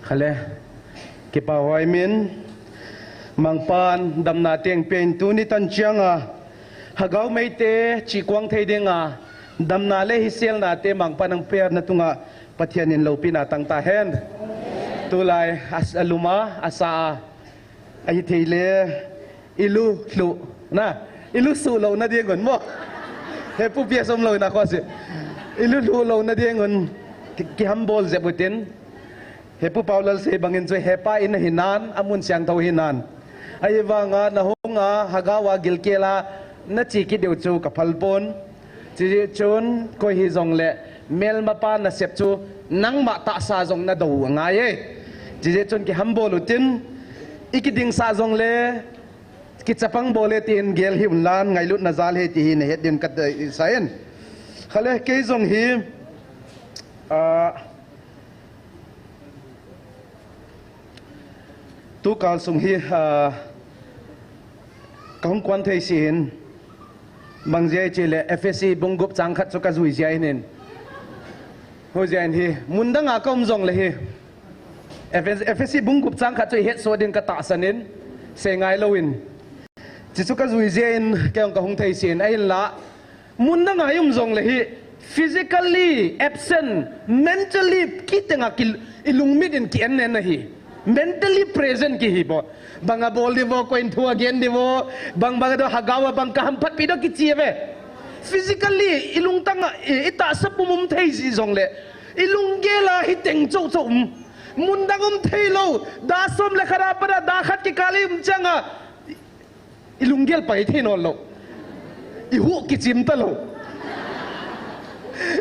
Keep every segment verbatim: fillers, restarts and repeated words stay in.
Khale, kipa hoi min, Mangpan damna teng pen tuni tan chianga, Hagau Meite chikuang thei dinga, damna le hiselna te Mangpan ang per na tunga, Pathian in loupina tang ta hen. Tulai as aluma, asa a, ahi thei le, ilu hlu, na, ilu su lo na dingun mo. He pu pia som lo na ko si. Ilu hlu lo na dingun, ki, kihambol jep utin. He pu Paulal sei bangin chu hepa in hinan, amun siangthou hinan. Ahivanga, na hunga, Hagau a gilkela, na chi kit diu chu ka phal pon. Chijeh chun, koi hi jongle, melmapa nasep chu, nangma tahsa jong na dou angai e. Chijeh chun kihambol utin, i kidingsa jongle, kichapang bol e tin gel hi unlan, ngailutna jal e ti hi na het din ka, eh, sa in. Khale, kei jong hi, ah, tukal sung hi, ah, ka hung kuan thei si hin, bang jeh chule Ephesi bung gup chang khat chu ka jui jia hin. Hu jia hin hi, mun danga ka um jongle hi. Ephes-, Ephesi bung gup chang khat chu i het so din ka tahsan in, sei ngai lo in. Chi chu ka jui jia in, kei jong ka hung thei si in, ahinla, mun danga i um jongle hi, physically absent, mentally kitenga ki, i lungmit in ki en nen ahi. Mentally present kihi bo. Bang a bol di bo, koi in thu a gen di bo, bang bang do Hagau a bang ka hamphat pi do kichi ve. Physically, i lungtang a, i, i tahsa pum um thei si jongle, i lunggel a hi teng chou chou um. Mun dang um thei lo, da som le khat a pat a da khat kikal i um chang a, i lunggel pai thei nawn lo. I hu kichim ta lo.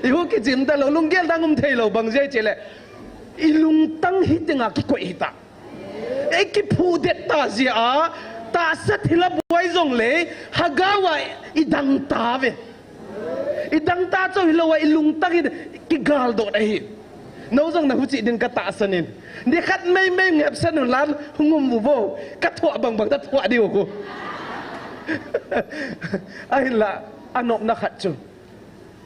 I hu kichim ta lo, lunggel dang um thei lo, bang jeh chule, i lungtang hi tenga kikoi hi ta. Ei kiphudet ta jia, tahsa thil a buai jongle, Hagau a i dang ta ve. I dang ta chou hilou a, i lungtang in kigal dot ahi. Nou jong na huchi din ka tahsan in. Ni khat mei mei ngep san un lan hung um u vo. Ka thuah bang bang ta thuah diu ko. Ahinla, anopna khat chu.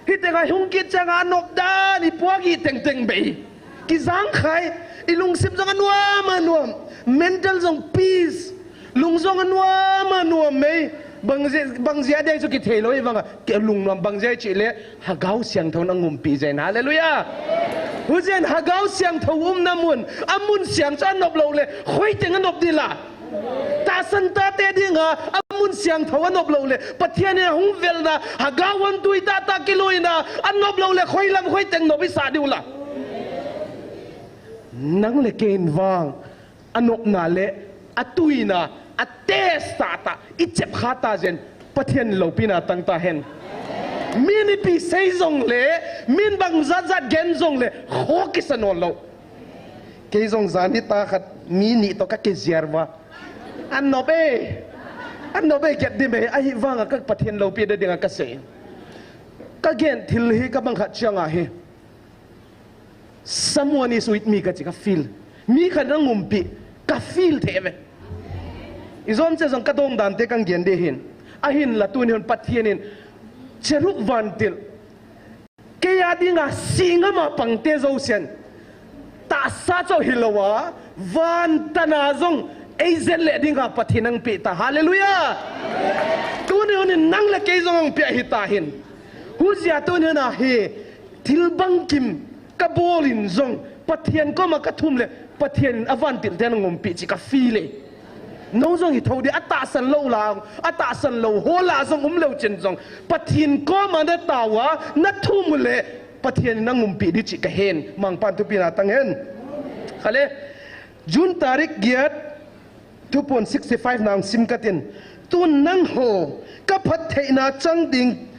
Hi tenga hung kit chang a nop dan, i puak i teng teng bei. Kijang khai, i lungsim jong anuam anuam. Mental jong peace. Lung jong anuam anuam mei. Bang jeh, bang jeh a dei chu kithei lo i vanga. Ke lung nuam bang jeh chule. Hagau siangthou na ngumpi jeh in. Hallelujah. Hu jeh in Hagau siangthou umna mun. Amun siang chu anop lo le. Khoi teng anop di la. Tahsan tate dinga, amun siangthou anop lo le, Pathian in ahung velna, Hagau a tui tah tah kiluina, anop lo le, khoi lam khoi teng nop i sa diu la. Nang le kei in vang, anopna le, atuina, a test tah tah, i chep kha ta jeh in, Pathian loupina tang ta hen. Mi in ipi sei jongle, mi in bang jat jat gen jongle, kho kisa nawn lo. Kei jong jan hi ta khat mi ni toh ka kijer uva. Anop e. Anop e, get dim e. Ahivanga ka Pathian loupi da dinga ka sei. Ka gen thil hi ka bang khat chiang ahi. Someone is with me ka chi ka feel. Mi khat na ngumpi ka feel thei ve. I jom che jong ka dong dan te kan gen de hin. Ahinla tuni hun Pathian in cherub vantil. Kei a dinga singam a pangte jousen. Tahsa chou hilou a, van tana jong, ei jen le dinga Pathian ang pe ta. Hallelujah! Tuni hun in nang le kei jong ang pe ahi ta hin. Hujia tuni hun a hi, thil bangkim, ka bol in jong, Pathian koma ka thum le, Pathian in a vantil te na ngumpi chi ka feel e. Nou jong hi tho di, a tahsan lou la, a tahsan lou ho la jong um leu chen jong. Pathian koma na tao a, na thum u le, Pathian in na ngumpi di chi ka hen. Mangpan thupina tang hen. Khale, June tarik giat, thupon sixty five nang sim katin. Tun nangho, ka phattheina chang ding,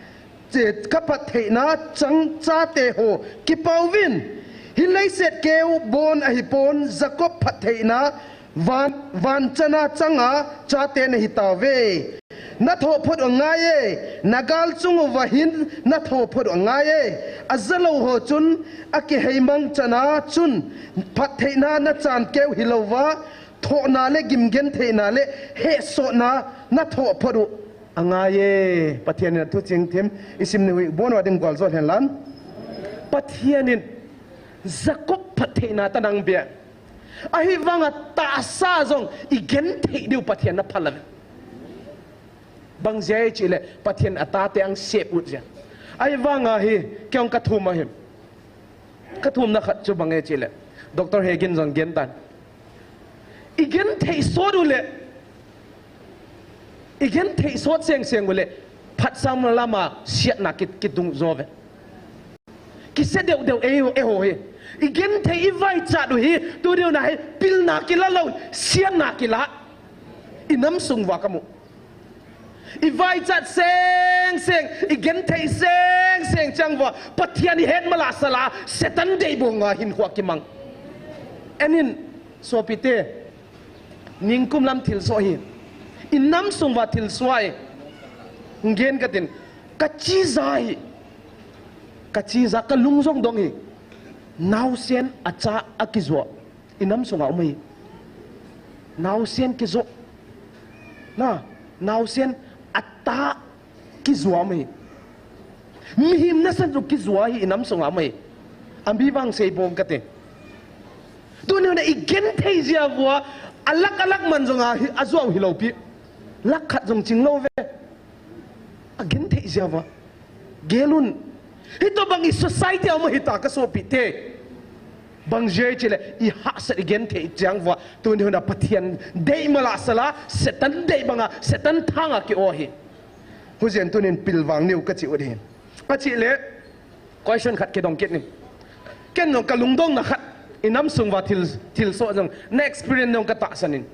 che, ka phattheina chang chate ho, kipa uvin. Hi leiset keu bon ahipon, Jacob phattheina, van, van chana changa chate nahi tauve. Na thoh phot u angai e, na gal chung uva hin na thoh phot u angai e. A jalou ho chun, a kiheimang chana chun, phattheina na chan keu hilouva, thohna le gimgentheina le hehsotna na thoh phot u angai e. Pathian in a thuching thim i sim ni hui bon uva ding gual jol hen lan. Pathian in Jacob phattheina ta nang bia. Ahivanga tahsa jong i genthei diu Pathen na phalou ve. Bang jeh chileh Pathen a tate ang sep ut jeh. Ahivanga hi kei jong ka thum ahi. Ka thumna khat chu bang e chileh, Doctor Hagin jong gen tan. I genthei sot uleh, i genthei sot seng seng uleh, phatsam lama siatna ki, kidung jo ve. Kise deuh deuh e, eiho hi. I genthei i vaichat u hi, tuni u na hi, pilna kila lou, siatna kila. I nam sung uva ka mu. I vaichat seng seng, i genthei seng seng chang uva, Pathen i het malhah sala, Satan deibonga hinkho kimang. Anin, sopite, ningkum lam thilsoh hi. I nam sung uva thilsoh hi. Ngen ka tin, ka chija hi. Ka chija, ka lung jong dong hi. Naosen a cha a kijo. I nam sunga um ahi. Naosen kijo. Na, naosen a ta kijo um ahi. Mihem nasan chu kijo ahi i nam sunga um ahi. Ami vang sei bong kate. Tuni u na i genthei jeh uva, a lakh a lakh man jong a hi, a jo hilou pi. Lakh khat jong ching lou ve. A genthei jeh uva. Gel un. Hitobang i society a um ahi ta ka sopite. Bang jeh chileh i hahsat i genthei chang uva. Tuni u na Pathen dei malhah sala, Satan dei banga, Satan thanga ki-o hi. Hujen tunin pilvang neu ka chi u ahi. Ka chileh, question khat kidong kit ning. Ken jong ka lungdong na khat, i nam sung uva thil, thilsoh jong, na experience jong ka tahsan in.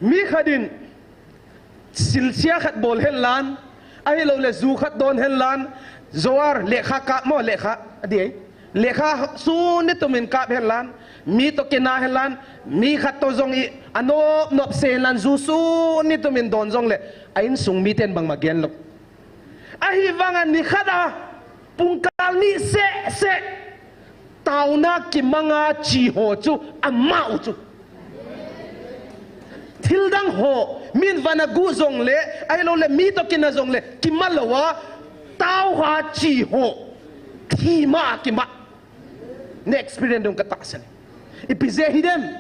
Mi khat in, silsia khat bol hen lan, ahilouleh ju khat don hen lan, joar, lekha kap mo, lekha, adi ei. Lekha suni tumin kap hen lan, mi toh kina hen lan, mi khat toh jong i, anop nop sei hen lan, ju suni tumin don jongleh, a insung miten bangma gen lou. Ahivanga nikhat a, pungkal ni seh seh, taona kimanga chi ho chu, amau chu. Thildang ho, min vana gu jongleh, ahilouleh mi toh kina jongleh, kima louva, taoha chi ho, thima kima. Na experience dong ka tahsan. Ipi jeh hidem?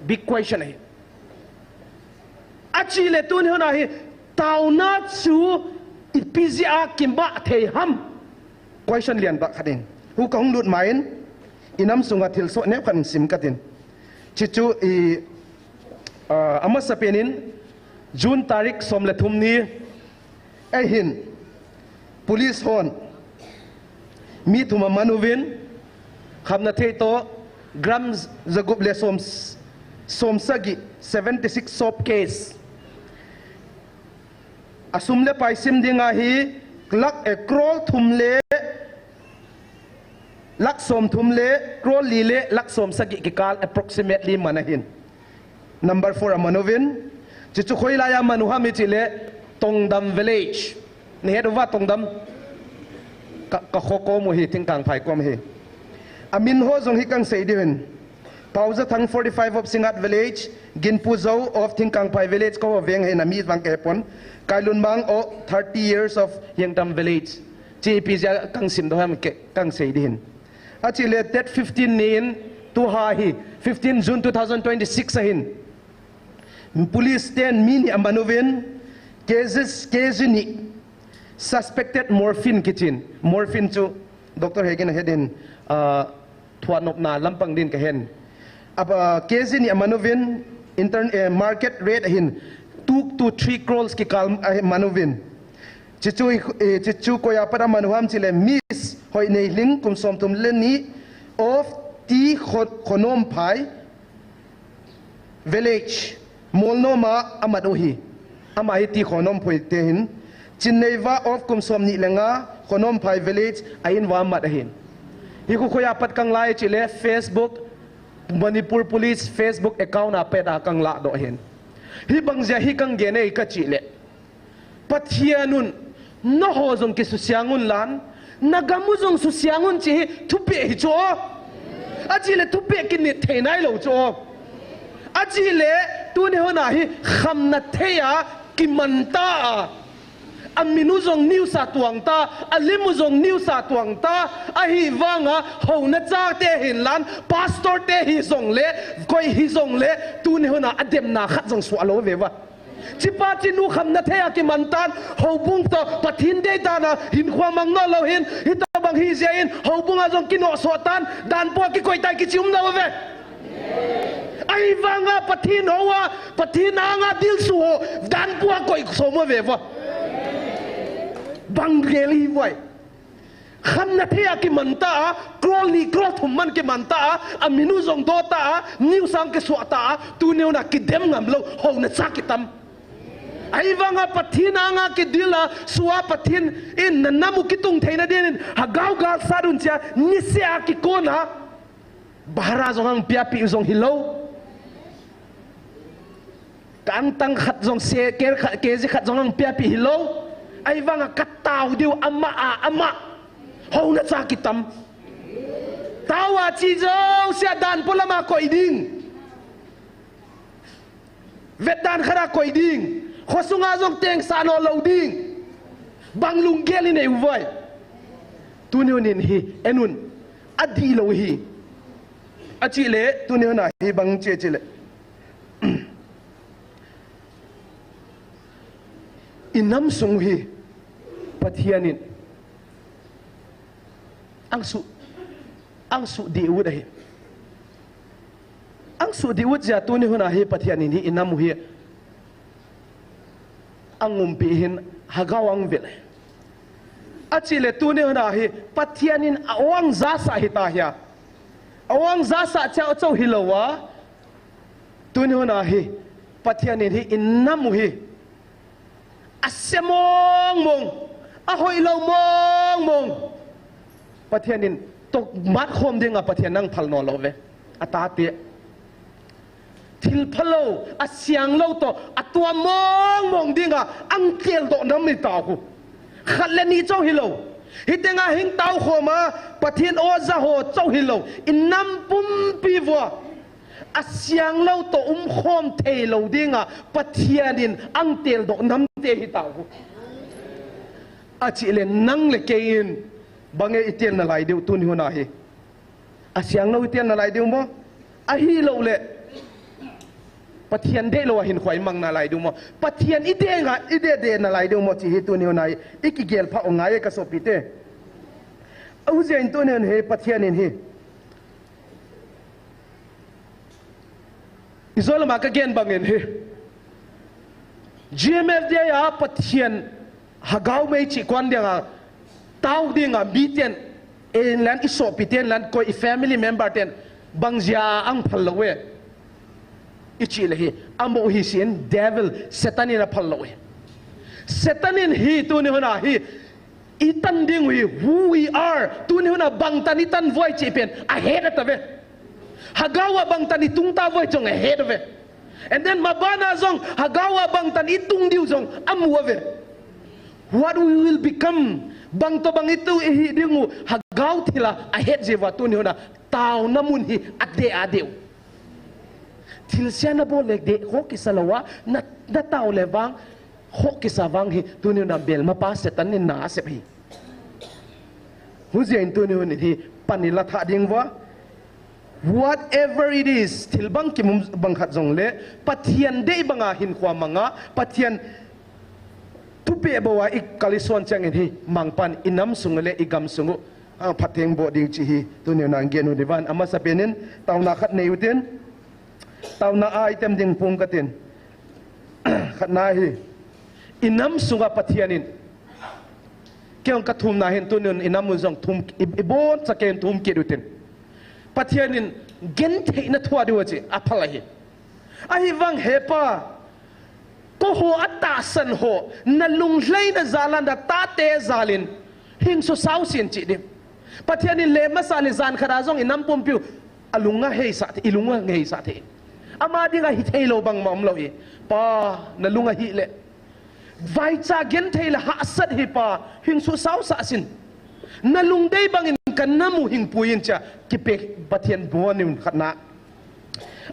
Big question ahi. Achileh tuni u na hi, taona chu ipi jeh a kima thei ham? Question lian tah khat in. Hu ka hung lut ma in, i nam sunga thilsoh neo khat sim ka tin. Chichu i, ah, amasapen in, June tarik som le thum ni, ahin, police hon, mi thum aman uvin, khamna thei toh, gram jagup le som, som sagi, seventy six soap case. Asum le pai sim dinga hi, lakh, eh, crore thum le, lakh som thum le, crore li le, lakh som sagi kikal approximately man ahin. Number four aman uvin. Chichu khoilai a man u ham ichileh, Tongdam Village. Na het uva Tongdam? Ka, ka kho kom u hi, Thingkangphai kom hi. Amin ho jong hi kang sei diu hin. Paojathang forty five of Singngat Village, Ginpujo of Thingkangphai Village, ko veng hi na mi vang ke pon. Kailunmang o thirty years of Hiangtam Village. Chi ipi jeh a kang sim doh ham ke, kang sei diu hin. Achileh date fifteen ni in, tu ha hi, fifteen June two thousand twenty-six ahin. Police ten mi ni aman uvin, cases, case ni, suspected morphine kichin. Morphine chu, Doctor Hegin ahet in, ah, thuanopna lampang din kahen. Aba, case ni aman uvin, intern, eh, market rate ahin, two to three crores kikal ahi man uvin. Chichu, eh, chichu koiya pat aman u ham chileh Miss Hoineihling kum som thum le ni of T Kho-, Khonomphai Village, Molnom a amat u hi. Ama hi T Khonomphai te hin. Chinneiva of kum som ni le nga Khonomphai Village a in uva amat ahin. Hi khu khoiya pat kang lai chileh Facebook, Manipur Police Facebook account a pat a kang ladoh ahin. Hibang jeh a hi kang gen e ka chileh, Pathen un, nangho jong kisusiang un lan, nagam u jong susiang un chi hi thupeh hi chu. Achileh thupeh kinit thei nailou chu. Achileh tuni u na hi khamna thei a kiman ta a. Amin u jong news a tuang ta, alim u jong news a tuang ta, ahivanga houna chate hinlan, pastor te hijongle, koi hijongle, tuni huna ademna khat jong suah lou ve va. Chipa chinu khamna thei a kiman tan, houbung toh Pathen dei dan a hinkho mang nom lou hin, hitobang hi jeh in, houbung a jong kinoh soh tan, dan pua kikoi tai kichi um lou ve. Ahivanga Pathen hou a, Pathen anga dilsu ho, dan pua koi som ve va. Bang gel hi vai. Khamna thei a kiman ta a, crore ni crore thum man kiman ta a, amin u jong do ta a, news a kisuah ta a, tuni huna kidem ngam lou, houna cha kitam. Ahivanga Pathen anga kidil a, sua Pathen in na nam u kitung theina dingin, hagao gal sa dun chia, niseh a kikon a, bhara jong ang piapi jong hilou. Ka angtang khat jong se, ke khat, ke ji khat jong ang piapi hilou. Ahivanga katao diu ama a, ama. Houna cha kitam. Tao a chi jouse a dan pua lama koi ding. Vet dan khat a koi ding. Khosunga jong teng sa nom lou ding. Bang lunggel inei u vai. Tuni hun in hi, en un. Adih lou hi. Achi le, tuni huna hi bang che chi le. I nam sung hi, Pathen in. Ang su, ang su di ut ahi. Ang su di ut jeh a tuni huna hi Pathen in hi i nam u hi. Ang umpi hin hagao ang vil. Achi le tuni huna hi Pathen in a ong jasa hi ta hia. A ong jasa cha o chau hilou a. Tuni huna hi Pathen in hi i nam u hi. Ase mong mong, ahoi lou mong mong. Pathen in tohmat khom dinga Pathen in ang phal nom lou ve. Atate. Thil phalou, asiang lou toh, atuam mong mong dinga, ang tel doh nam ni tao khu. Khat le ni chau hilou. Hitenga hing tao khom a, Pathen oja ho chau hilou. I nam pumpi vua. Asiang lou toh umkhom thei lou dinga, Pathen in ang tel doh nam te hi tao khu. Achi le nang le kei in, bang e i tel nalai diu tuni huna hi. Asiang lou i tel nalai diu mo. Ahilou le. Pathen dei lou a hinkho i mang nalai diu mo. Pathen i dei nga, i dei dei nalai diu mo chi hi tuni huna hi. I kigel pha u ngai ka sopi te. Ahijeh in tuni hun hi Pathen in hi. I jol ma ka gen bang in hi. G M F D I a Pathen hagao mei chi kwan dinga, tao dinga, mi ten, e lan i sopi ten lan koi i family member ten, bang jeh a ang phal lou e. I chi le hi, amo hi sin, devil, Satan in a phal lou e. Satan in hi tuni huna hi, i tan ding u hi, who we are, tuni huna bang tan i tan voi chi pen, a het a ta ve. Hagao a bang tan i tung ta voi jong a het ve. And then mabana jong, hagao a bang tan i tung diu jong, amu ve. What we will become, bang toh bang i tu i hi ding u, hagao thil a, a het jeh uva tuni huna, taona mun hi, a deh a deh u. Thilse na bol le deh, ho kisa lou a, na, na tao le vang, ho kisa vang hi, tuni huna belma pa Satan in na sep hi. Hijeh in tuni hun hi, pan i la tha ding uva. Whatever it is, thil bang kimum bang khat jong le, Pathen dei banga hinkho mang a, Pathen thupeh bou a i kal i son chang in hi, mang pan i nam sung le i gam sung u, a phatthei boh ding chi hi, tuni huna gen u ni van, amasa pen in, taona khat nei u tin, taona a i tem ding pum ka tin. Khatna hi, i nam sunga Pathen in, kei jong ka thumna hin tuni hun i nam u jong thum, i, i bon cha kei in thum kit u tin. Pathen in gentheina thua diu a chi, a phal ahi. Ahivang he Pa, ko ho a tahsan ho, na lunglhaina jal a na tate jal in, hing susau sin chi ding. Pathen in le masa le jan khat a jong i nam pumpi u, a lung a heisah thei, i lung a heisah thei. Ama dinga hi thei lou bang ma um lou hi. Pa, na lung a hi le. Vaicha genthei le hahsat hi Pa, hing susau sah sin. Na lungdei bangin ka nam u hing pui in chia, kipe Pathen bon in khatna.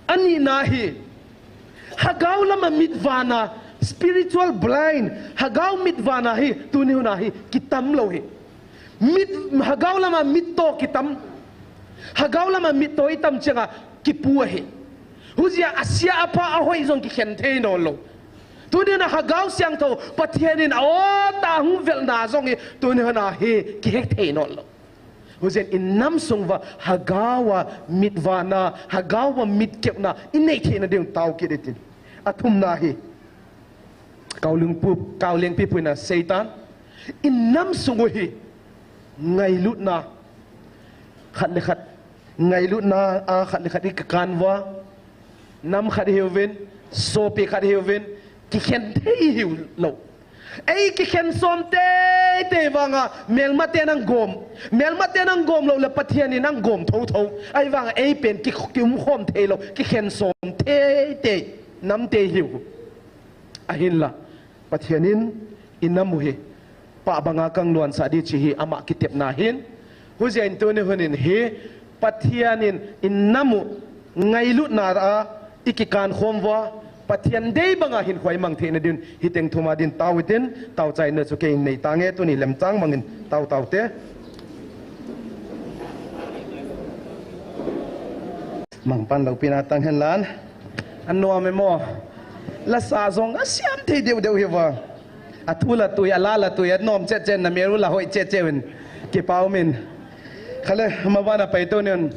Anina hi, hagao lama mit vana, Spiritual blind, hagao mit vana hi, tuni huna hi, kitam lou hi. Mit, hagao lama mit to kitam. Hagao lama mit to itam chenga kipu ahi. Hujia asia apha ahoi jong kikhen thei naw lou. Tuni huna hagao siangthou, Pathian in a o ta hung velna jong hi, tuni huna hi, kihek thei naw lou. Hujia in nam sung va hagao a mit vana, hagao a mit kepna, i nei theina ding tao kit itin. A thumna hi. Kaulung pu, kauleng pi puina Satan. In nam sung u hi. Ngailutna. Khat le khat. Ngailutna a khat le khat i kakan va. Nam khat hiuvin, sopi khat hiuvin, kikhen thei hiu lou. Ei kikhen som tei tei vanga, melmate nang gom. Melmate nang gom lou le Pathian in nang gom tho tho. Ei vanga ei pen ki, ki um khom thei lou, kikhen som tei tei. Nam tei hiu. Ahinla, Pathian in i nam u hi, pa banga kang luan sa di chi hi ama kitepna hin. Hujia in tuni hunin hi, Pathian in i nam u ngailutna a i kikan khom va, Pathian dei banga hin khoi mang theina din, hi teng thuma din tao itin, tao chaina chu kei nei tange tuni lemchang mangin tao tao te. Mangpan lou pina tang hen lan. An nuam e maw. Lasa zong a siam thei deuh deuh hi va. A thu la tui, a la la tui, a nuam chet chet na meru la hoi chet chet un. Kipau min. Khale, ma bana pai to nen.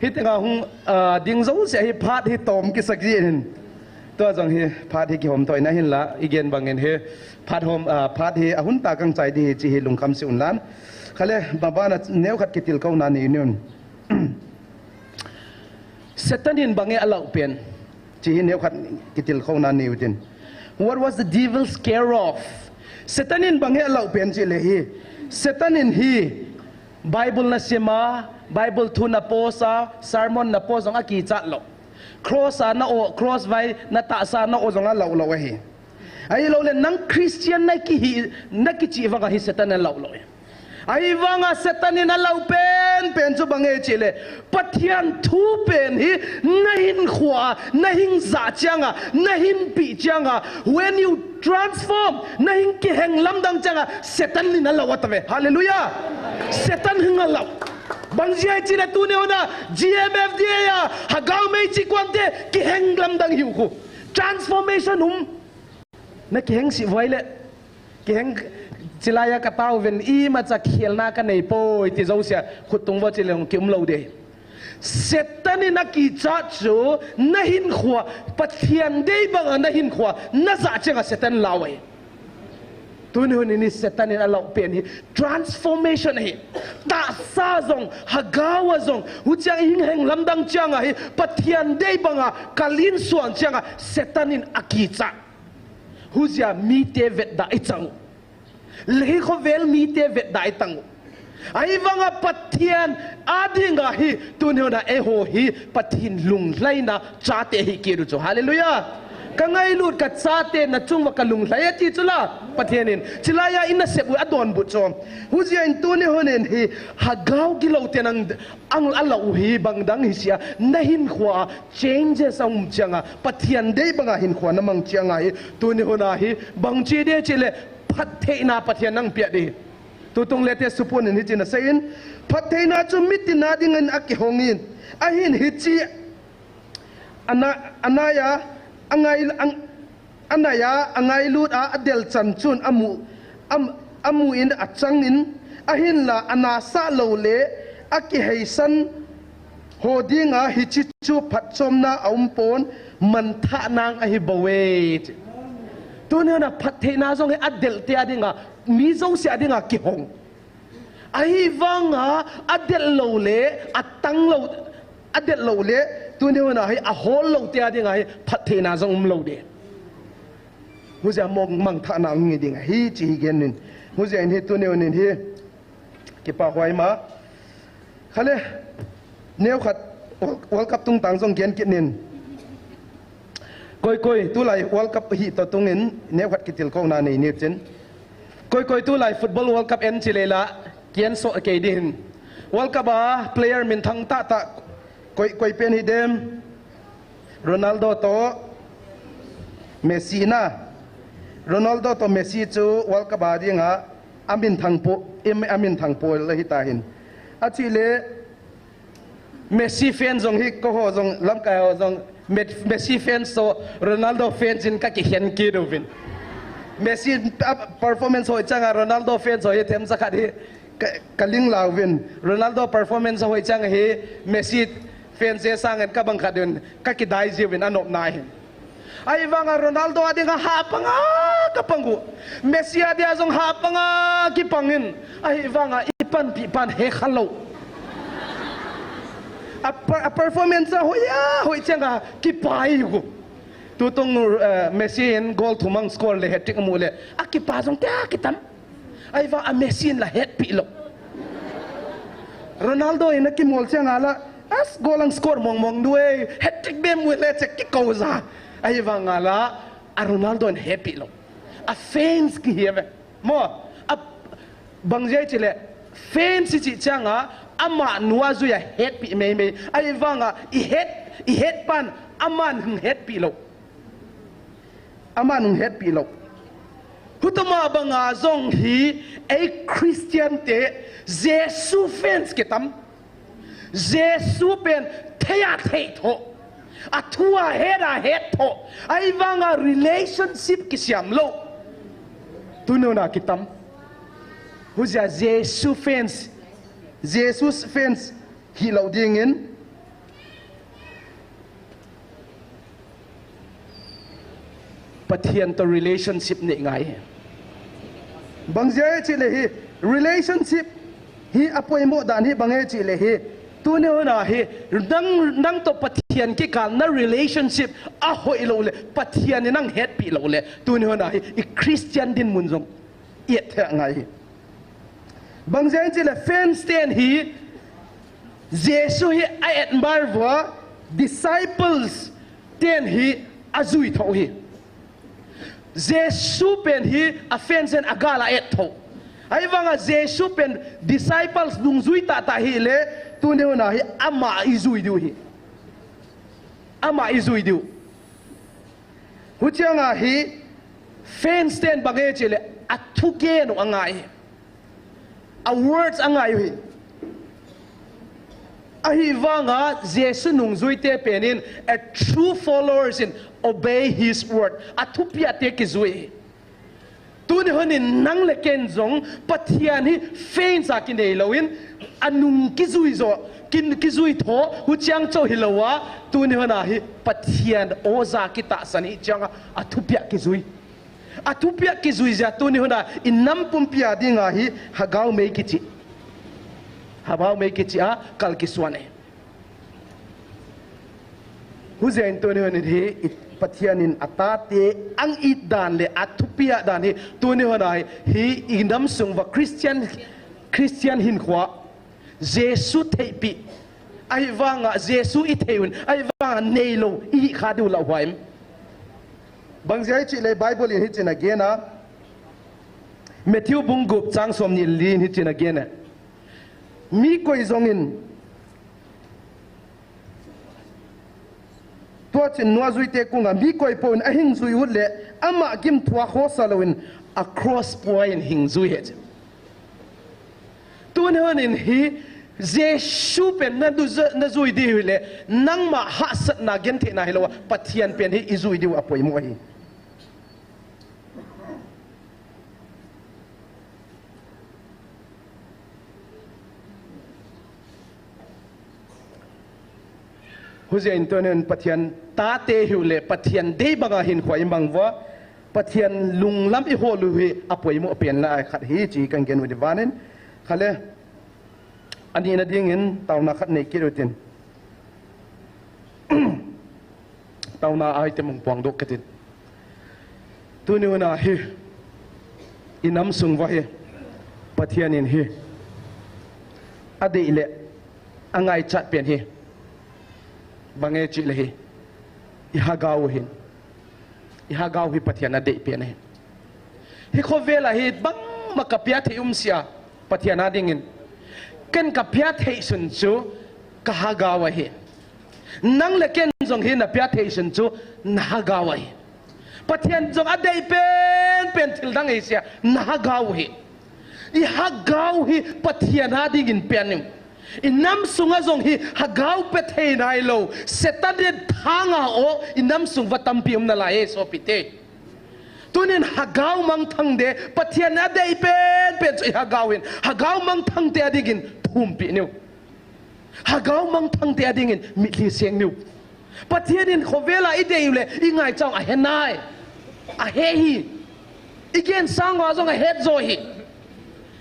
Hi tenga hung, ah, ding zo se hi phat hi tom kisak ji hin. Tua zong hi phat hi kihom toi na hin la, i gen bangin hi phat hom, ah, phat hi a hun ta kang chai di hi chi hi lungkham si un lan. Khale, ma bana neu khat kitil ko na ni nun. Satan in bang e a lau pen. Chi hi neu khat kitil khona neu tin. What was the devil scared of? Satan in bang e a lau pen chi le hi. Satan in hi Bible na sima, Bible thu na posa, sermon na po zong a kichat lo. Cross a na o, cross vai na tahsa na o zong a lau lo ahi. Ahi lo le nang Christian na kihi, na kichi vang a hi Satan a lau lo. Ahi vanga Satan in a lau pen pen chu bang e chi le, Pathian thu pen hi na hin khua, na hin za chianga, na hin pi chianga, when you transform, na hin kiheng lamdang chianga, Satan in a lau atave. Hallelujah. Satan hin a lau. Bang zia chi le tuni huna G M F D A a hagau mei chi kuante kiheng lamdang hiu khu. Transformation um. Na kiheng si voi le. Kiheng chilaya ka tau ven i ma cha khielna ka nei poi ti zo sia khut tung vo chi le hong ki um lo de. Satan in a kicha chu na hin khua Pathian dei banga na hin khua na za chenga Satan lau e. Tuni hun in Satan in a lau pen hi transformation hi. Tahsa zong, hagau a zong, hu chiang hing heng lamdang chianga hi Pathian dei banga kalin suan chianga Satan in a kicha. Huzia mite vetda i chang u. Lei khovel mite vetda i chang u. Ahi vanga Pathian a dinga hi tuni huna eiho hi Pathian lunglhaina chate hi kiru chu. Hallelujah. Ka ngailut ka chate na chunga ka lunglhai a ti chu la Pathian in. Chilaya in na sep u a don bu chu. Huzia in tuni hun in hi hagau gilo te nang ang a lau hi bang dang hi sia na hin khua changes a um chianga, Pathian dei banga hin khua na mang chianga hi, tuni huna hi, bang chi de chi le, phattheina Pathian nang pia de. Tutung le te supun in hi chi na sei in, phattheina chu mitin a dingin a kihong in, a hin hi chi, ana, anaya, angai, ang, anaya, angailut a, a del chan chun, a mu, a, a mu in, a chang in, a hin la, a na sa lo le, a kiheisan, Ho dinga hichi chu phatchomna a um pon manthah nang ahi bou e. Tuni huna phattheina zong hi a delte a dinga, mi zosia dinga kihong. Ahi vanga a del lo le, a tang lo, a del lo le, tuni huna hi a hol lo te a dinga hi phattheina zong um lo de. Huzia mong mangthah nang ngi dinga hi chi hi gen nin. Huzia in hi tuni hunin hi. Kipa huai ma. Khale, neu khat World, World Cup tung tang zong gen kit nin. Koi koi, tulai World Cup hi to tungin, neu khat kitil ko na nei ni chin. Koi koi, tulai football World Cup en chi le la, kian so kei di hin. World Cup a player min thang ta ta, koi, koi pen hi dem. Ronaldo to Messi na. Ronaldo toh Messi chu World Cup a dinga amin thangpu, im-, amin thangpu le hitahin. Achile Messi fan jong hi koho jong lamkai ho jong Met-, Messi fan toh Ronaldo fan in kakikhen kit uvin. Messi a performance hoi changa Ronaldo fan ho hi themcha khat hi ka, kaling lauvin. Ronaldo performance hoi chang hi Messi fan je sangin kabang khat in kakidai jiuvin anopna hin. Ahivanga Ronaldo a dinga hapanga kapang u. Messi a dia jong hapanga kipangin. Ahivanga ipanpi pan hekhalou. A per-, a performance a hoiya, hoi changa kipai u. Tutung, eh, Messi in goal thum ang score le hat-trick mu le. Akipa jong tia kitam. Ahivanga Messi in la hetpi lou. Ronaldo in akimol changa la, as goal ang score mong mong duai, hat-trick bem mu le che kikou ja. Ahivanga la, a Ronaldo in hetpi lou. A fans kihi ve. Mo, a bang jeh chile, fans chi changa, ama nua juia hetpi mei mei. Ahivanga, i het, i het pan, aman hung hetpi lou. Aman hung hetpi lou. Hutama banga jong hi, ei Christian te, Jesu fans kitam. Jesu pen thei a thei tho. A thu a het a het tho. Ahivanga relationship kisiam lou. Tuni huna kitam. Hujia Jesu fans. Jesu fans hilou dingin. Pathian toh relationship nei ngai. Bang jeh chile hi relationship hi apoimo dan hi bang jeh chile hi. Tuni huna hi nang, nang toh Pathian kikal na relationship ahoi lou le, Pathian in nang hetpi lou le. Tuni huna hi i Christian dinmun jong i et thei ngai hi. Bang jeh chile fans ten hi Jesu hi a admire uva, disciples ten hi ajui tho hi. Jesu pen hi a fans ten agal a et tho. Ahivanga Jesu pen disciples nungjui tahtah hile, tuni huna hi ama ijui diu hi. Ama ijui diu. Huchianga hi fans ten bang jeh chile a thugen u angai. A words angai u hi. Ahivanga Jesu nungjui te pen in a true followers in obey his word. A thupia te kijui. Tuni hon in nang le ken jong Pathian hi fans a kinei lou in, anung kijui jo, kin kijui tho, huchiang cho hilou a, tuni hon a hi Pathian oja kitahsan hi chiang a, a thupia kijui. A thupia kijui jia tuni hon a, i nam pumpi a dinga hi hagao mei kichi. Hagao mei kichi a, kal kisuan e. Hujeng tuni hon in hi, i Pathian in a tate ang it dan le a thupia dan hi, tuni hon a hi, hi i nam sung uva Christian, Christian hinkhoa, Jesu theipi, ahivanga Jesu i thei un, ahivanga neilou, i hi kha diu lau hua em. Bang jeh chile Bible in hichin a gen a, Matthew bung gup chang som ni li in hichin a gen a. Mi koi jong in, Tua chin nua juite kung a mi koi pon a hing jui ut le, ama gimthu a khosa lou in a cross poi in hing jui e. Tuni hon in hi Jesu pen na du, na jui diu le, nangma hahsatna genthei na hilou a, Pathian pen hi i jui diu a poimo ahi. Hujeh in tuni in Pathian tate hiu le Pathian dei banga hinkho i mang uva, Pathian lunglam i hol u hi a poimo pen lai khat hi chi kan gen u di vanin. Khale, ani na dingin tauna khat nei kit u tin. Tauna ai te mong puang dok katin. Tuni hon a hi, i nam sung uva hi, Pathian in hi, a dei le, a ngaichat pen hi, bang e chi le hi, i hagau hin, i hagau hi Pathian a dei pen hi. Hi khovel a hi, bangma ka pia thei um sia, Pathian a dingin. Ken ka pia thei sun chu ka hagau ahi. Nang le ken jong hi na pia thei sun chu na hagau ahi. Pathian jong a dei pen thil dang ei sia, na hagao hi. I hagao hi Pathian a dingin pen in. I nam sunga jong hi hagao pe thei nai lo, Satan in thanga o, i nam sung va tampi um nalai e sopite. Tunin hagao mangthang te, Pathian a dei pen pen chu i hagao hin, hagao mangthang te a dingin thumpi niu. Hagao mangthang te a dingin mitlhi seng niu. Pathian in khovel a i dei u le, i ngaicha u a he nai. A he hi. I gen sang uva jong a het jo hi.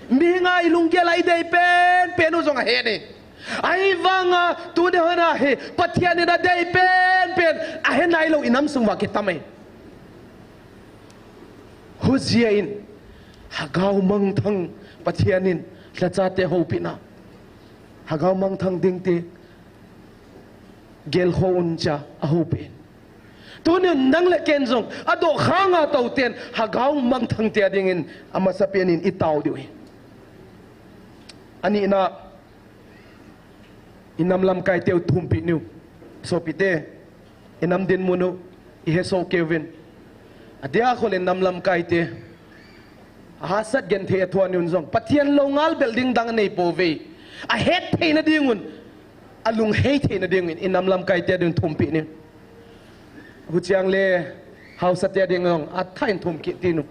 Mihinga i lunggel a i dei pen pen u jong a het ni. Ahivanga tuni hon a hi, Pathian in a dei pen pen a he nai lo i nam sung uva kitam e. Hujia in, hagao mangthang Pathian in lhacha te houpi na. Hagao mangthang ding te gelkhoh un tia a houpi in. Tunin nang le ken jong, a dokhanga tou ten, hagao mangthang te a dingin, a masapen in i tao diu hi. Ani na, i nam lamkai teu thumpi niu. Sopite, i nam dinmun u, i he so keuvin. A dia khol in nam lamkai te. A hahsat genthei a thua niun jong. Pathian lo ngal bel ding dang nei pouve. A het theina dingun. A lunghei theina dingun. I nam lamkai te ding thumpi niu. Huchiang le hausa te ding jong. A thain thum kit tinu.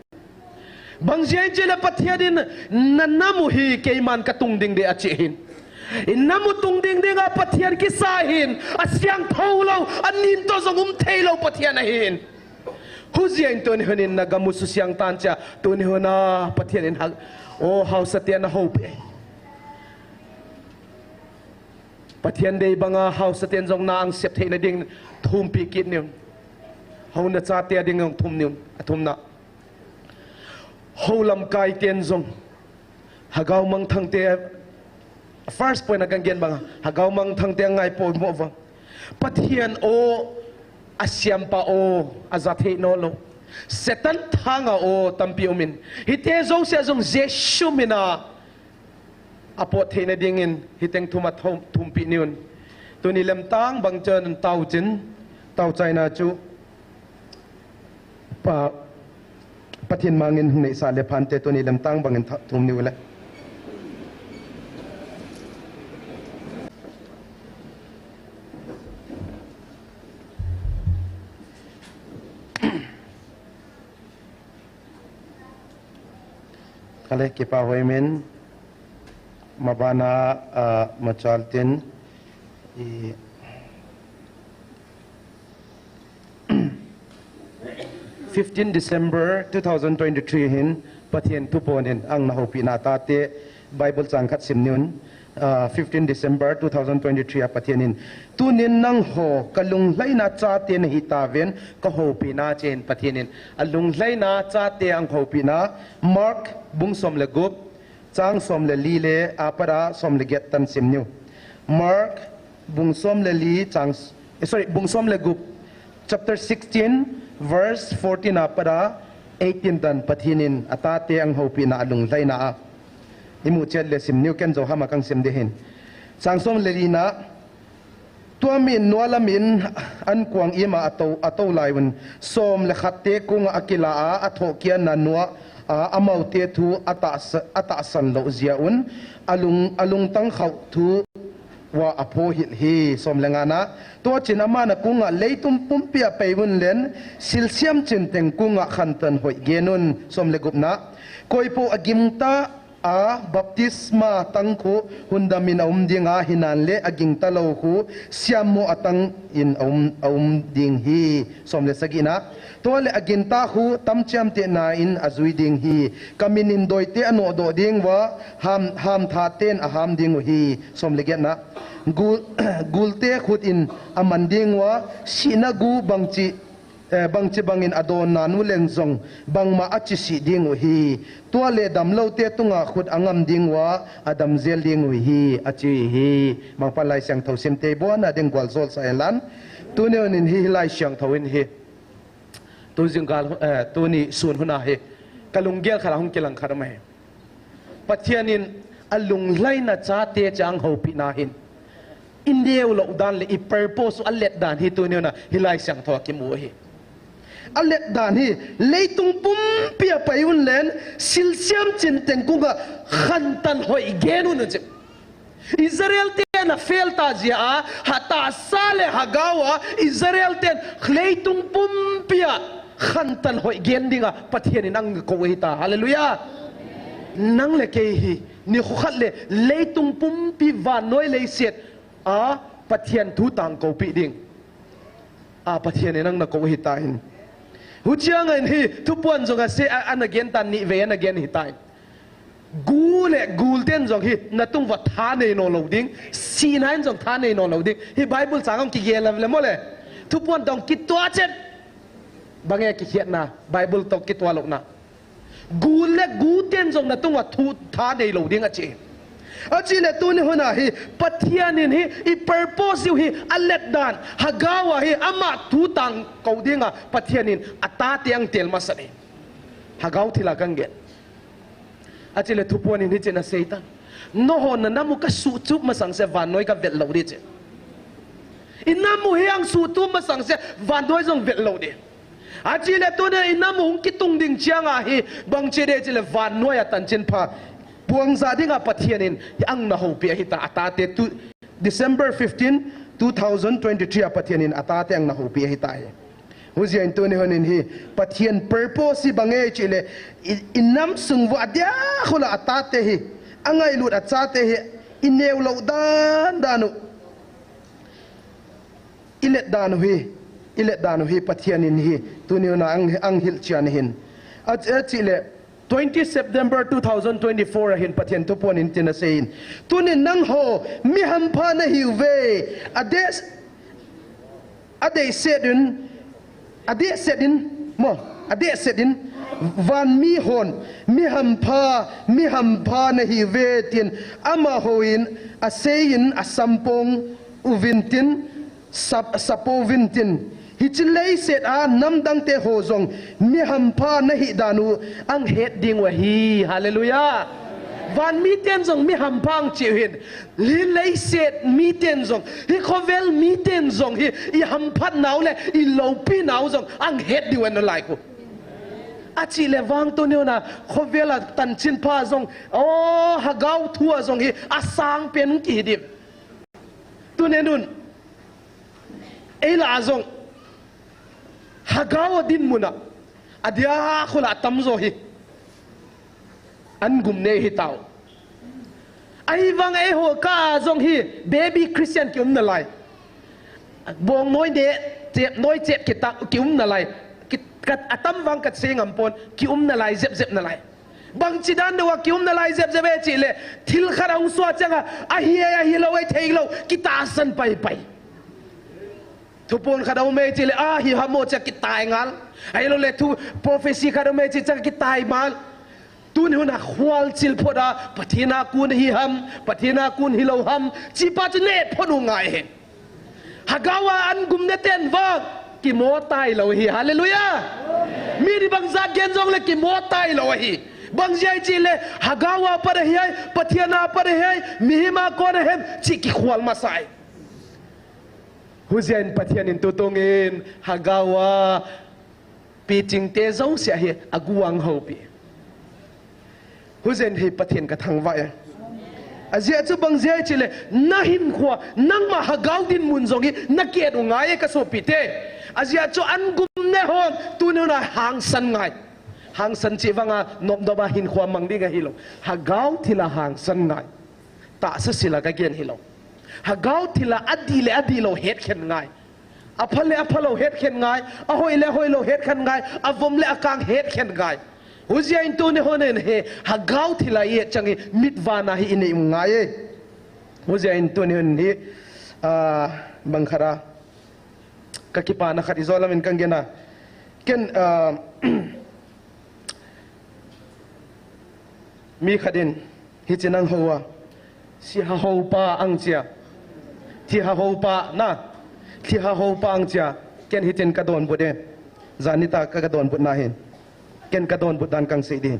Bang jia in chile Pathian in na nam u hi keiman ka tung ding de a chi hin. I nam u tung ding ding a Pathian kisa hin. A siangthou lo, a nin to jong um thei lo Pathian a hin. Hujia in tuni hun in na gam u susiang tan chia, tuni hun a Pathian in hak, o hausa te na houpi. Pathian dei banga hausa ten jong na angsep theina ding thumpi kit niu. Houna cha te ding jong thum niu, a thumna. Hou lamkai ten jong. Hagao mangthang te, first point a kan gen banga, hagao mangthang te ngai po mo vang. Pathian o, a siampa o, a ja thei no lo. Satan thanga o, tampi umin. Hite jouse jong Jesu mina, a pot theina dingin, hiteng thum a thum, thumpi niun. Tuni lemtang bang chun tao chin, tao chaina chu. Pa, Pathian mangin hung neisa le phante tuni lemtang bangin tha-, thum niu le. Kale kipa hoimin mabana, ah, machal tin i fifteen December two thousand twenty-three hin Pathian thupon in ang na houpi na tate Bible chang khat sim niun, ah, fifteen December two thousand twenty-three a Pathian in, "Tunin nangho ka lunglhaina chate na hi taven ka houpi na," chen Pathian in a lunglhaina chate ang houpi na, Mark bung som le gup, chang som le li le a pat a som le get tan sim niu. Mark bung som le li chang, eh, sorry, bung som le gup, chapter sixteen, verse fourteen a pat a eighteen tan Pathian in a tate ang houpi na a lunglhaina a. I mu chet le sim niu ken jo hama kang sim de hin. Chang som le li na, Tua min nua lamin an kuang ima a to, a to lai un, som le khat te kunga a kila a, a thohkianna nua a, amaute thu a tahsa-, a tahsan lo jia un, a lung, a lungtang khauh thu ua a phohil hi, som le nga na. Tua chin aman a kunga leitum pumpi a pei un len, silsiam chin teng kunga khantan hoih gen un, som le gup na. Koipo a gingta a baptisma tang khu hundamin a um dinga, hinan le a gingta lo khu siammo a tangin a um, a um ding hi, som le sagi na. Tua le a gingta khu tamchiam te na in a jui ding hi, ka min in doite a nodoh ding ua, ham, hamtha ten a ham ding u hi, som le get na. Gul, gulte khut in a man ding ua, sihna gu bangchi eh, bangchi bangin a dawnna nu leng zong bangmah a chisih ding uh hi. Tua le damlote tungah khut a ngam ding uh a, a damzel ding uh hi, a chi hi. Mangpan Lai Siangtho simte buana ding gualzawlsa en lan. Tuni hun in hi, hi Lai Siangtho in hi. Tu zingkal, eh, tuni sun hun a hi. Ka lunggel khat a hong kilang khat a mah hi. Pathian in a lunglhaina chate chang hopihna hin, i neu loh dan le i purpose a let dan hi tuni hun a hi Lai Siangtho a kimu hi. A let dan hi leitung pumpi a pai un len, silsiam chin tengkung a khantan hoi gen un, achi. Israel te na fel ta jia a, ha tahsa le Hagau a, Israel ten leitung pumpi a khantan hoi gen dinga Pathian in ang ko hi ta. Hallelujah. Nang le kei hi, ni khu khat le leitung pumpi vannoi leiset a Pathian thu tang ko pi ding. A Pathian in ang na ko hi ta hin. Huchiang in hi, thupuan jong a se, a, ana gen ta ni ve, ana gen hi ta hin. Gu le gul ten jong hi, na tung va tha nei no lo ding, si na in jong tha nei no lo ding. Hi Bible chang ang ki gel le mo le. Thupuan dong ki tua chen. Bang e ki khiat na, Bible to ki tua lo na. Gu le gu ten jong na tung va thu tha nei lo ding achi. Achi le tuni hun a hi, Pathian in hi, i purpose u hi, a let dan, Hagau a hi, ama thu tang ko dinga, Pathian in a ta te ang tel masa ni. Hagau thila kang gen. Achi le thupuan in hi chena Satan. No ho na namu ka su chup masang se vannoi ka vel lo di chi. I namu hi ang su chup masang se vannoi jong vel lo di. Achi le tuni i namu hung kitung ding chiang a hi bang chi de chi le vannoi a tanchin pha. Puang za dinga Pathian in ang na ho pi a hi ta a ta te tu December fifteen, two thousand twenty-three a Pathian in a ta te ang na ho pi a hi ta hi. Huzia in tuni hun in hi, Pathian purpose hi bang e chi le, i, i nam sung vo a dia khula a ta te hi, a ngailut a cha te hi, i neu lo dan dan u, i let dan u hi, i let dan u hi, Pathian in hi, tuni hun a ang, ang hil chian hin. A, a chi le, twenty September two thousand twenty-four a hin Pathian thupuan in tina sei in. Tuni nang ho, mi hampha na hiu ve, a des, a dei set in, a dei set in, mo, a dei set in, van mi hon, mi hampha, mi hampha na hiu ve tin, ama ho in, a sei in, a sampong, u vin tin, sap, sapo vin tin. Hi chi leiset a, nam dang te ho zong, mi hampha na hi dan u, ang het ding u ahi. Hallelujah. Van mi ten zong mi hampha ang chi u hin. Hi leiset mi ten zong, hi khovel mi ten zong hi, i hamphat nau le, i lopi nau zong, ang het diu en lai khu. A chi le vang tu niu na, khovel a tanchin pha zong, o, Hagau thu a zong hi, a sang pen ki hi diu. Tu ne nun, ei la zong, Hagau a din muna, a dia khula tam zo hi. An gum nei hi tau. Ahi vang ei ho ka zong hi baby Christian ki um na lai. Bong noi de, chep noi chep ki ta, ki um na lai. Ki, ka, a tam vang ka sei ngam pon, ki um na lai, zep zep na lai. Bang chi dan deuh a ki um na lai zep zep e chi le, thil khat a hung suah chang a, ahi e, ahi lo e, thei lo, ki ta san pai pai. Thupon khat a um e chi le, a hi ham mo cha ki tai ngal. Ahi lo le thu prophecy khat a um e chi cha ki tai mal. Tun hun a khual chil phot a, Pathian a kun hi ham, Pathian a kun hi lo ham, chi pa chu ne phot u ngai he. Hagau a an gum ne ten vang, ki mo tai lo hi, hallelujah. Mi ni bang zat gen zong le ki mo tai lo hi. Bang zia chi le, Hagau a pat a hi ai, Pathian a pat a hi ai, mi hi ma kon a hem, chi ki khual ma sai. Huzia in Pathian in tutung in, Hagau a, Piching te zo sia hi a guang ho pi. Huzia in hi Pathian ka thangvah e. A zia chu bang zia chi le, na hin khua, nang ma Hagau din mun zong hi, na kiet u ngai e ka so pi te. A zia chu an gum ne hon, tu ne na hangsan ngai. Hangsan chi vang a, nop nop a hin khua mang ding a hi lo. Hagau thila hangsan ngai. Tahsa sila ka gen hi lo. Hagau thila a di le a di lo het khen ngai. A pha le a pha lo het khen ngai, a hoi le a hoi lo het khen ngai, a vom le a kang het khen ngai. Huzia in tu ne hon en he, Hagau thila i et chang i mit vana hi i nei um ngai e. Huzia in tu ne hon hi, ah, bang khat a, ka kipana khat i zo lam in kang gen a. Ken, ah, mi khat in, Hi chi nang ho a. Si ha ho pa ang chia. Thi ha ho pa na. Thi ha ho pa ang chia. Ken hi chin ka don but e. Zan ni ta ka, ka don but na hin. Ken ka don but dan kang sei di.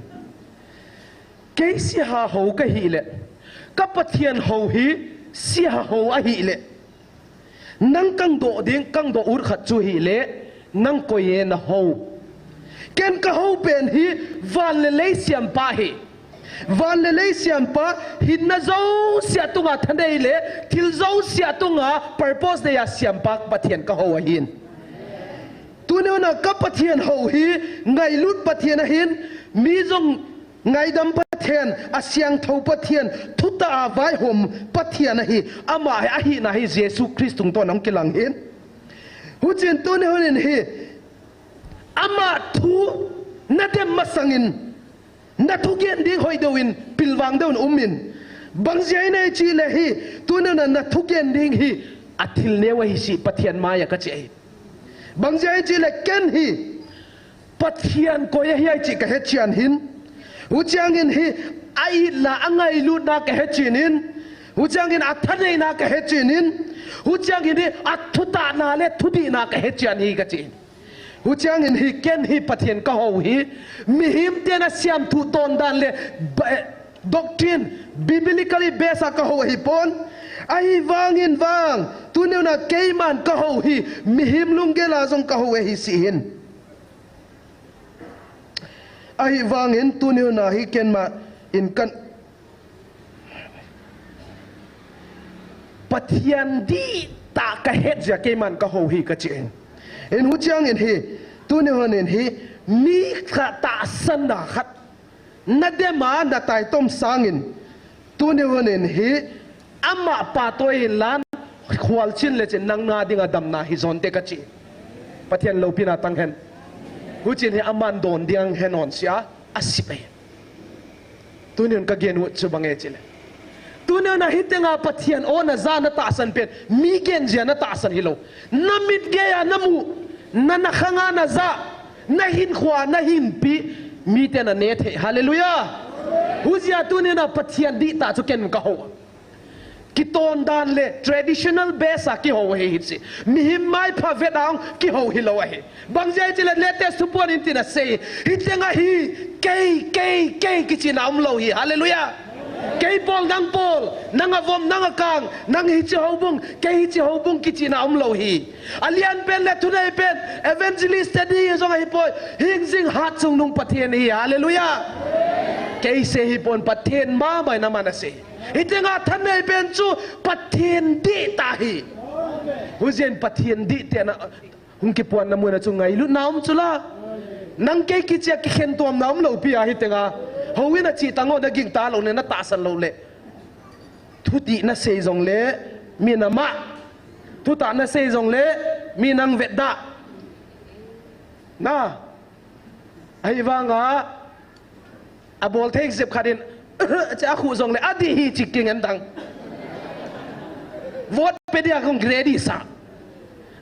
Kei si ha ho ka hi le. Ka Pathian ho hi si ha ho a hi le. Nang kang doh ding, kang doh ut khat chu hi le, nang koi e na ho. Ken kahou pen hi van le lei siampa hi. Van le lei siampa, hinna jouse a tunga thanei le thil jouse a tunga purpose nei a siampa Pathian kahou ahin. Tuni hun a ka Pathian hou hi ngailut Pathian ahin, mi jong ngaidam Pathian, asiangthou Pathian, thutah a vaihom Pathian ahi. Ama hi ahina hi Jesu Christ tungtawn a hung kilang hin. Huchiin tuni hun in hi, ama thu nadem masangin, na thugen ding hoi deuvin, pilvang deuvin umin. Bang jeh ham ichih le hi, tuni hun a na thugen ding hi, athil neo ahi chih Pathian maiya kache ahi. Bang jeh ham ichih le ken hi, Pathian koi ahi chih kahet chian hin. Huchiangin hi, a-itna, angailutna kahet chian hin. Huchiangin athaneina kahet chian hin. Huchiangin hi, athutahna le thudihna kahet chian hi kache hin. Huchiangin hi ken hi Pathian kahou hi, mihem ten asiam thu tondan le ba-, doctrine, biblically based a kahou ahipon. Ahivangin vang, tuni hun a keiman kahou hi, mihem lunggel a jong kahou ahi chih hin. Ahivangin tuni hun a hi kenma in kan Pathian dihtah kahet jeh a keiman kahou hi kache hin. Huchiangin hi, tuni hun in hi, mi khat tahsanna khat, nadem a nataitom sangin, tuni hun in hi, ama phatoi hinlan, khualchin le chin nang na dinga damna hijonte kache. Pathian loupina tang hen. Huchiin hi aman don ding hen hon sia, asip ahi. Tuni hun kagen u chu bang e chih le, tuni hun a hitenga Pathian o naja natahsan pen, mi gen jeh a natahsan hilou. Namit geiya namu, na, nakhanga naja, nahinkhoa, nahinpi, miten ane thei. Hallelujah. Hujeh a tuni hun a Pathian dihtah chu ken kahou. Kitondan le traditional base a kihou ahi hiche. Mihem maipha vet a hung kihou hilou ahi. Bang jeh ham ichih le latest thuphon in tin asei. Hitenga hi kei, kei, kei kichena umlou hi. Hallelujah. Kei pol, nang pol, nang avom, nang akang, nang hiche houbung, kei hiche houbung kichena umlou hi. Alian pen le thunei pen, evangelist te di jong ahipoi, hingjing hat chungnung Pathen hi. Hallelujah. Kei sei hipon, Pathen mama in aman asei. Hitenga thanei pen chu Pathen dihtah hi. Hujeh in Pathen dihtah na hung kipuanna mun a chu ngailutna um chu la. Nang kei kichea kikhentomna umlou pi a hitenga. Houin a che tang o, naging talou le, natahsan lou le. Thudih nasei jongle, mi nama. Thutah nasei jongle, mi nang vetda. Na. Ahivanga, abol thei jep khat in, che akhu jongle, adih hi chih kingendang. Vote pe dia kong ready sa.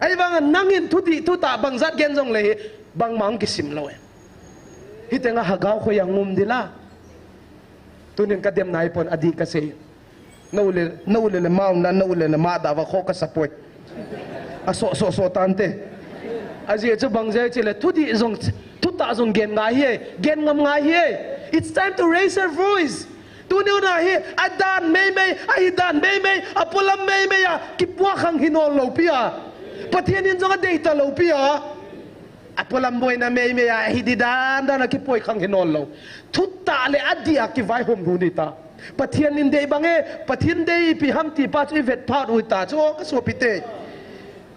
Ahivanga nangin thudih, thutah bangjat gen jongle hi, bangma hung kisim lou e. Hitenga Hagao khoi a ngum ding la. Tunin kadem nai pon adih kasei. Nau le, nau le le maun la, nau le le ma da va kho kasa poi. Aso, so, so tante. Ajeh chu bang jeh chule, thudih jong, thutah jong gen ngai hi, gen ngam ngai hi. It's time to raise our voice. Tuni hun a hi, adan meimei, ahidan meimei, apolam meimei a, kipuakhang hi nom lou pi a. Pathen in jong adei talou pi a. Apolam boina meimei a, ahi di dan dan a kipuikhang hi nom lou. Thutah le adih a kivaihom lhun hita. Pathen in dei bang e, Pathen dei ipi ham ti pa chu ivet phat u hita chu, o kasopite.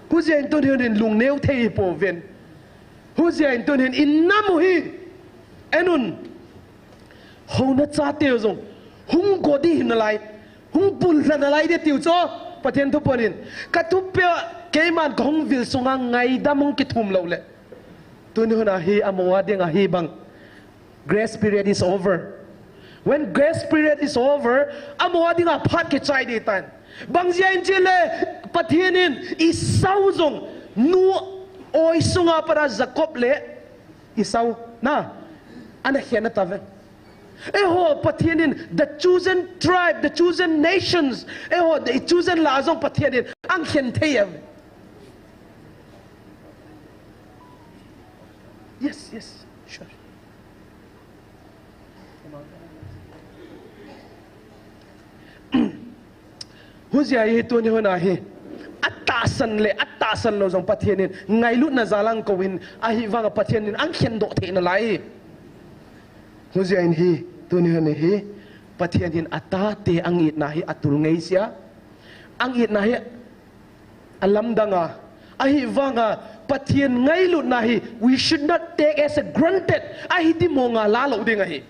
Hujeh in tuni hun in lungneo thei hi pouvin. Hujeh in tuni hin inam u hi. En un. Houna chateu jong. Hung go ding hi nalai. Hung bul lha nalai ding tiu chu. Pathen thuphon in. Ka thupeh keiman kahung vil sunga ngaidam hung kithum lou le. Tuni hun a hi amaho a dinga hi bang. Grace period is over. When grace period is over, amaho a dinga phat kichai ding tan. Bang jeh in chule, Pathen in Esau jong nu oi sunga pat a Jacob le Esau na. Ana khen a tave. Eiho Pathen in the chosen tribe, the chosen nations. Eiho the chosen lah a jong Pathen in ahung khen thei em. Yes, yes, sure. Hujeh a hi tuni hun a hi. Ata atahsan le atahsan lou jong Pathen in ngailutna jal a kou in, ahivanga Pathen in akhen doh thei nalai. Hujeh in hi, tuni hin hi, Pathen hin atate angitna hi atul ngei sia. Angitna hi alamdang a. Ahivanga Pathen ngailutna hi, we should not take as a granted. Ahi dimonga la lou ding ahi.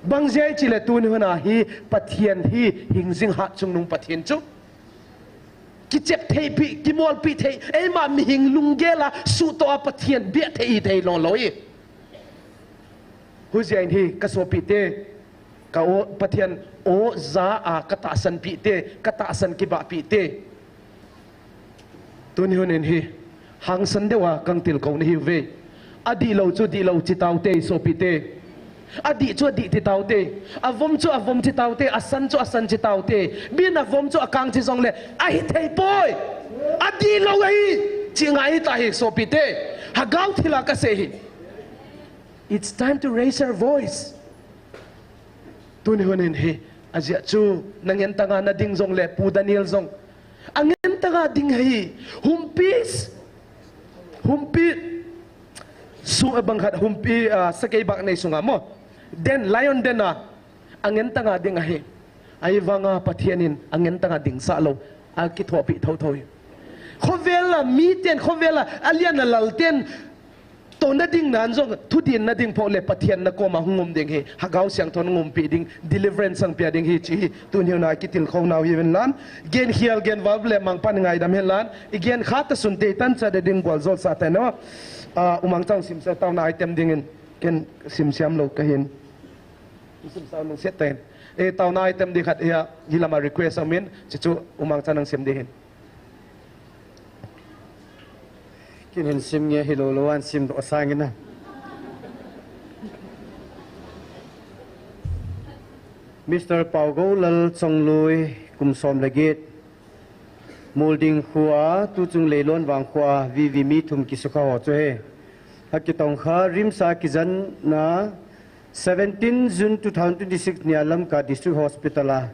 Bang jeh chule tuni hin hi, Pathen hi, hingjing hatchungnung Pathen chu. Kichep thei pi, kimolpi thei, eima mihing lunggel a, suhtoh a Pathen bia thei, thei lou lou hi. Hujeh in hi, ka sopite, ka o, Pathen o ja a, ka tahsan pite, ka tahsan kibah pite. Tuni hin hi, hangsan deuh a, kang tilkhou nahiuve. Adihlou chu dihlou chi taute, sopite. Adih chu adih ti taute. Avom chu avom chi taute. Asan chu asan chi taute. Bin avom chu akang chi jongle. Ahi thei poi. Adihlou ahi. Chi ngai tahi, sopite. Hagao thil a kasei hi. It's time to raise our voice. Tuni hin hi, ajeh chu, nangen tanga nading jongle, Pu Daniel jong. Angen tanga ding ahi, humpi, humpi, su abang khat, humpi, ah, sakei bak nei sunga mo. Den, lion den a, angen tanga ding ahi. Ahivanga Pathen in, angen tanga ding sah lou, akithopi thotho hi. Khovel a, miten, khovel a, alian a lalten, Tohna ding nan jong, thudih nading phoh le Pathen nakoma hung um ding hi, Hagao Siangthou in hung umpi ding, deliverance hung pia ding hi, chi hi, tuni hin a kitilkhou nau hiuvin lang, gen hial gen val le mangpan ngaidam hen lang, i gen kha ta sunte tan cha de ding gual jol sa te no. Ah, U Mangcha sim sa taona item dingin, ken sim siam lou kahin. Sim sa lungset ta hin. E, taona item ding khat hi a, hilama request amin, chi chu U Mangcha nang sim ding hin. Kin hin sim nge hilou lou an sim doh sangin a. Mister Paugolal Chongloi, kum som le get. Mulding khua, tuchung Leilon vang khua, V V mi thum kisukha ho chu he. Akitong kha, RIMS a kijen na, seventeen June two thousand twenty-six nia Lamka District Hospital a.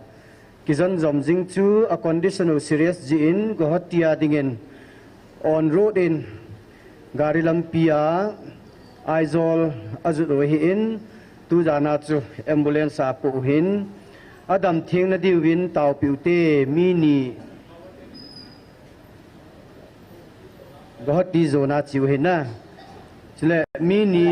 Kijen jom jing chu a condition u serious jeh in Guwahati a dingin on road in gari lampi a Aizawl a jot u ahin, tu jan a chu ambulance a apoh u ahin, adam theng nadiuvin taopi u te, mi ni Guwahati jona chiu ahin a. Chule mi ni,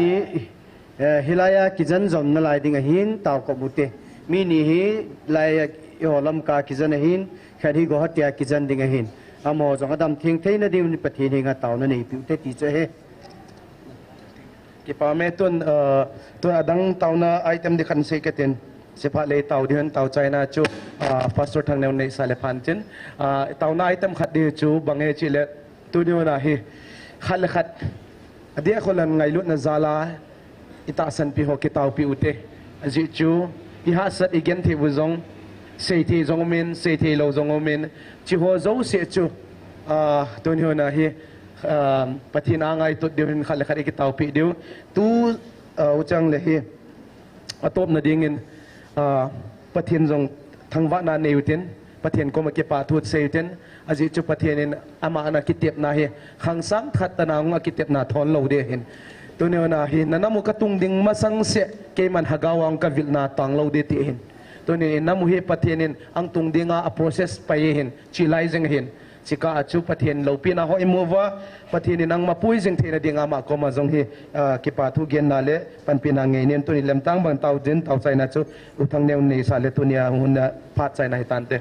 eh, hilai a kijen jom nalai ding ahin, taokop u te. Mi ni hi lai a eiho Lamka kijen ahin, khat hi Guwahati a kijen ding ahin. Amaho jong adam theng theina ding in Pathen henga taona neipiu te ti chu ahi. Kipa me tun, eh, tun adang taona item ding khat sei katin. Sepha le tao ding hen tao chaina chu, ah, Pastor Thangneo neisa le phan tin. Ah, taona item khat ding chu bang e chile, tuni u na hi, khat le khat, adeh a kholan ngailutna jal a, i tahsanpi ho kitaopi u te. Ajeh chu, i hahsat i genthei u jong, seithei jong umin, seithei lou jong umin, chi ho jouse chu, ah, tuni u na hi, ah, Pathen a ngaito diu hin khat le khat i kitaopi diu. Tu, ah, u chang le hi, atopna dingin, ah, Pathen jong thangvahna nei u tin, Pathen koma kipa thu sei u tin, ajeh chu Pathen in ama ana kitepna hi, khang sang khat tana hung akitepna thon lou ding ahin. Tuni u na hi, na nam u ka tung ding masang seh, keiman Hagao a hung ka vilna tang lou ding ti ahin. Tuni in nam u hi Pathen in ahung tung dinga a process pai ahin, chi lai jeng ahin. Chika a chu Pathen loupina ho i mu uva, Pathen in ahung mapui jing theina dinga ama koma jong hi, ah, kipa thu genna le panpina ngei nin tuni lemtang bang tao din tao chaina chu U Thangneo neisa le tunia hun a phat chaina hi tante.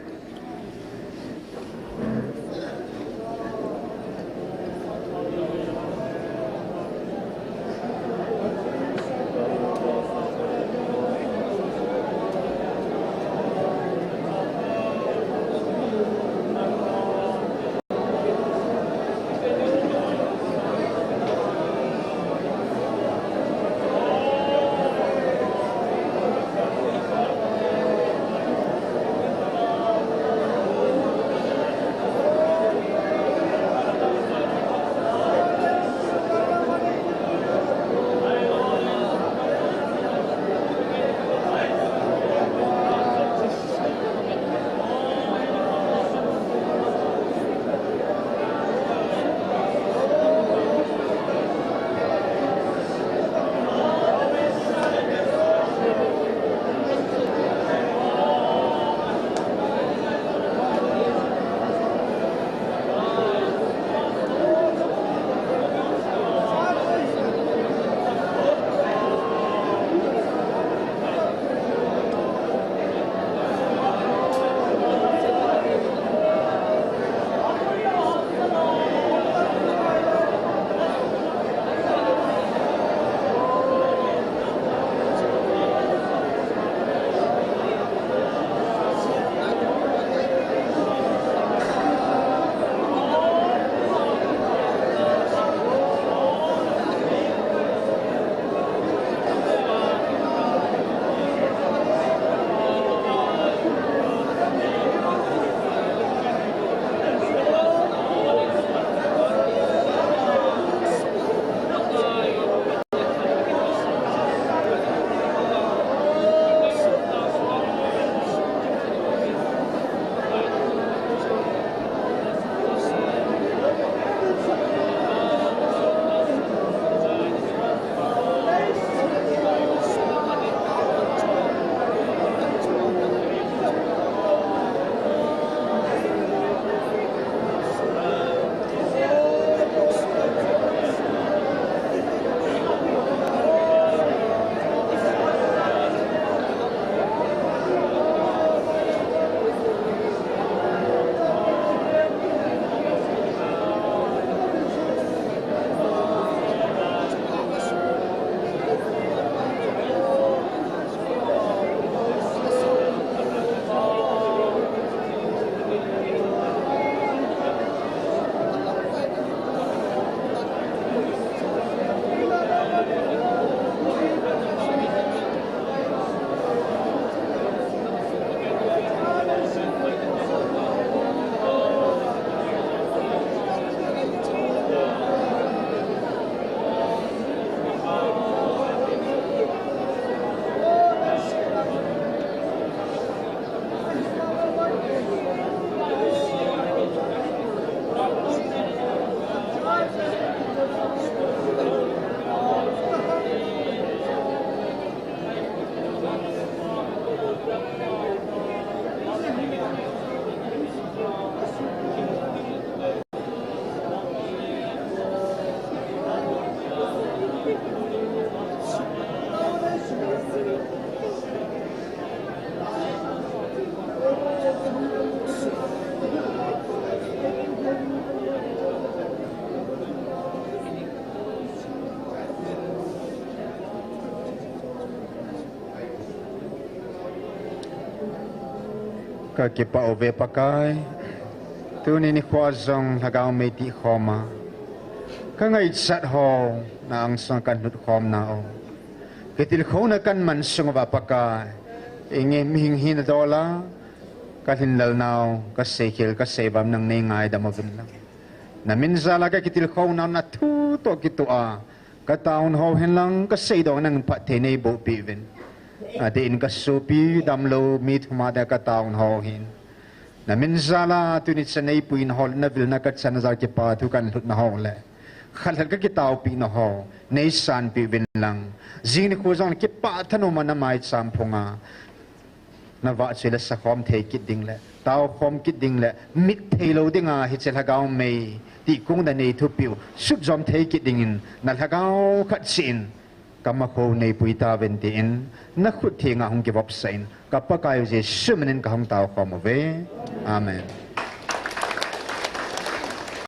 Ka kipah uve Pakai. Tuni nikho jong lhagao mei tih khom a, ka ngaichat ho na angsunga kan lhut khom nau, kitilkhouna kan man sung uva Pakai, inge mihing hina dol a ka lhinlel nau, ka seikhel, ka seivam nang nei ngaidam uvin lang. Na min jal a ka kitilkhou nau, na thu toh kitoh a ka taona ho hen lang, ka seidoh nang phatthei nei boh peh uvin. Adeh in ka sopi damlou mi thum a dia ka taona ho hin, na min jal a tuni chan nei puina ho le na vilna ka channa jal kipa thu kan lhutna ho le khat le khat ka kitaopina ho nei sanpeh uvin lang. Jing nikho jong le kipah thanom a na maicham phung a na vahchoi le sakhom thei kit ding le, taokhom kit ding le, mit theilou ding a hiche lhagao mei tih kong na nei thupeh u sutjom thei kit dingin, na lhagao khat cheh in ka makhou nei pui tauvin tin, na khut theng a hung kivopsah in, ka Pakai u Jesu min in ka hung taokhom uve. Amen.